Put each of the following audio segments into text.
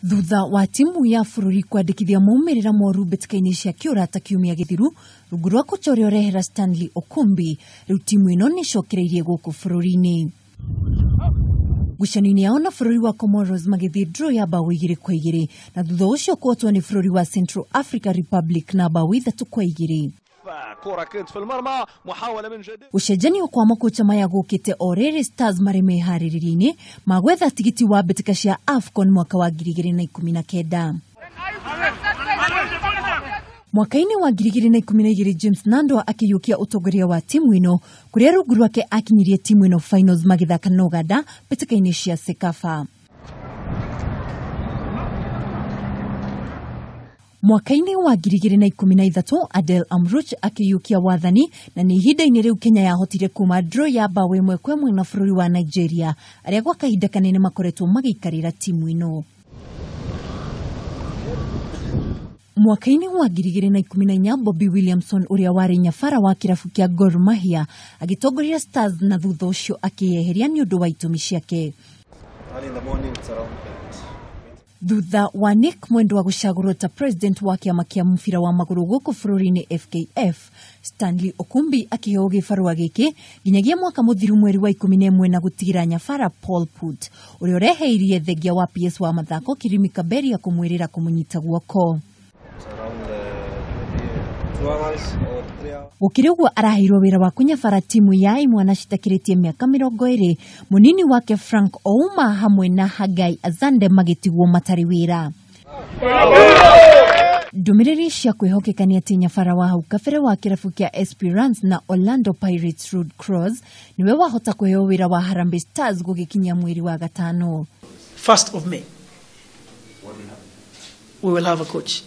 Thutha wa timu ya bũrũri kwandĩkithia maumĩrĩra moru mbĩtĩka-inĩ cia kĩũrata kiumia gĩthiru rungu rwa kocha ũrĩa ũrehera Stanley Okumbi, rĩu timu ĩno nĩĩcokereirie gũkũ bũrũri-inĩ. Ngucanio-inĩ yao na bũrũri wa Comoros magĩthiĩ draw ya bao 2-2 na thutha ũcio kũhotwo nĩ bũrũri wa Central Africa Republic na bao 3-2. Gũcenjanio kwa makocha maya gũkĩte o rĩrĩ Stars marĩ meharĩrĩria-inĩ ma gwetha tigiti wa mbĩtĩka cia AFCON mwaka wa 2019. Mwaka-inĩ wa 2012 James Nandwa akĩiyũkia ũtongoria wa timu ĩno kũrĩa rungu rwake akinyirie timu ĩno finals magĩthaka na Ũganda mbĩtĩka-inĩ cia CECAFA. Mwaka-inĩ wa 2013 Adel Amrouche akĩiyũkia wathani na nĩ ihinda-inĩ rĩu Kenya yahotire kuma draw ya bao 1-1 na bũrũri wa Nigeria arĩa gwa kahinda kanene makoretwo magĩikarĩra timu ĩno. Mwaka-inĩ wa 2014 Bobby Williamson ũrĩa warĩ nyabara wa kĩrabu kĩa Gor Mahia agĩtongoria Stars na thutha ũcio akĩyeheria nĩ ũndũ wa itũmi ciake. Thutha wa Nick Mwendwa gũcagũrwo ta president wa kĩama kĩa mũbira wa magũrũ gũkũ bũrũri-inĩ FKF, Stanley Okumbi akĩheo gĩbarũa gĩkĩ nginyagia mwaka mũthiru mweri wa 11 na gũtigĩra nyabara Paul Put ũrĩa ũreheirie thengia wa PS wa mathako Kirimi Kaberia kũmwĩrĩra kũmũnyita guoko. Gũkĩrĩ ũguo araheirwo wĩra wa kũnyabara timu ya imwana citakĩrĩtie mĩaka 20 mũnini wake Frank Ouma hamwe na Hagai Azande magĩtigwo matarĩ wĩra. Ndũmĩrĩri cia kwĩhokeka nĩ atĩ nyabara wa hau kabere wa kĩrabu kĩa Esperance na Orlando Pirates Rude Cross nĩwe wahota kũheo wĩra wa Harambee Stars gũgĩkinya mweri wa gatano. 1st of May we will have a coach.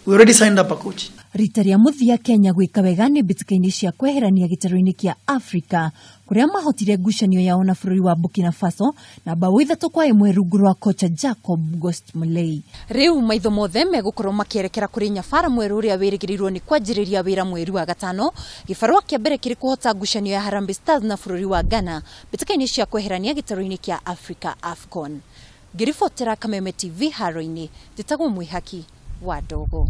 We already signed up a coach. Rita rĩa mũthia Kenya gwĩka wega nĩ mbĩtĩka-inĩ cia kweherania gĩtarũ-inĩ kĩa Afrika kũrĩa mahotire ngucanio yao na bũrũri wa Burkina Faso na bao 3-1 rungu rwa kocha Jacob Ghost Mulee. Rĩu maitho mothe megũkorwo makĩerekera kũrĩ nyabara mwerũ ũrĩa wĩrĩgĩrĩirwo nĩ kwanjĩrĩria wĩra mweri wa gatano, gĩbarũa kĩa mbere kĩrĩ kũhota ngucanio ya Harambee Stars na bũrũri wa Ghana mbĩtĩka-inĩ cia kweherania gĩtarũ-inĩ kĩa Afrika AFCON. Ngĩribotera Kameme TV haro-inĩ, njĩtagwo Mwĩhaki wa Ndogo.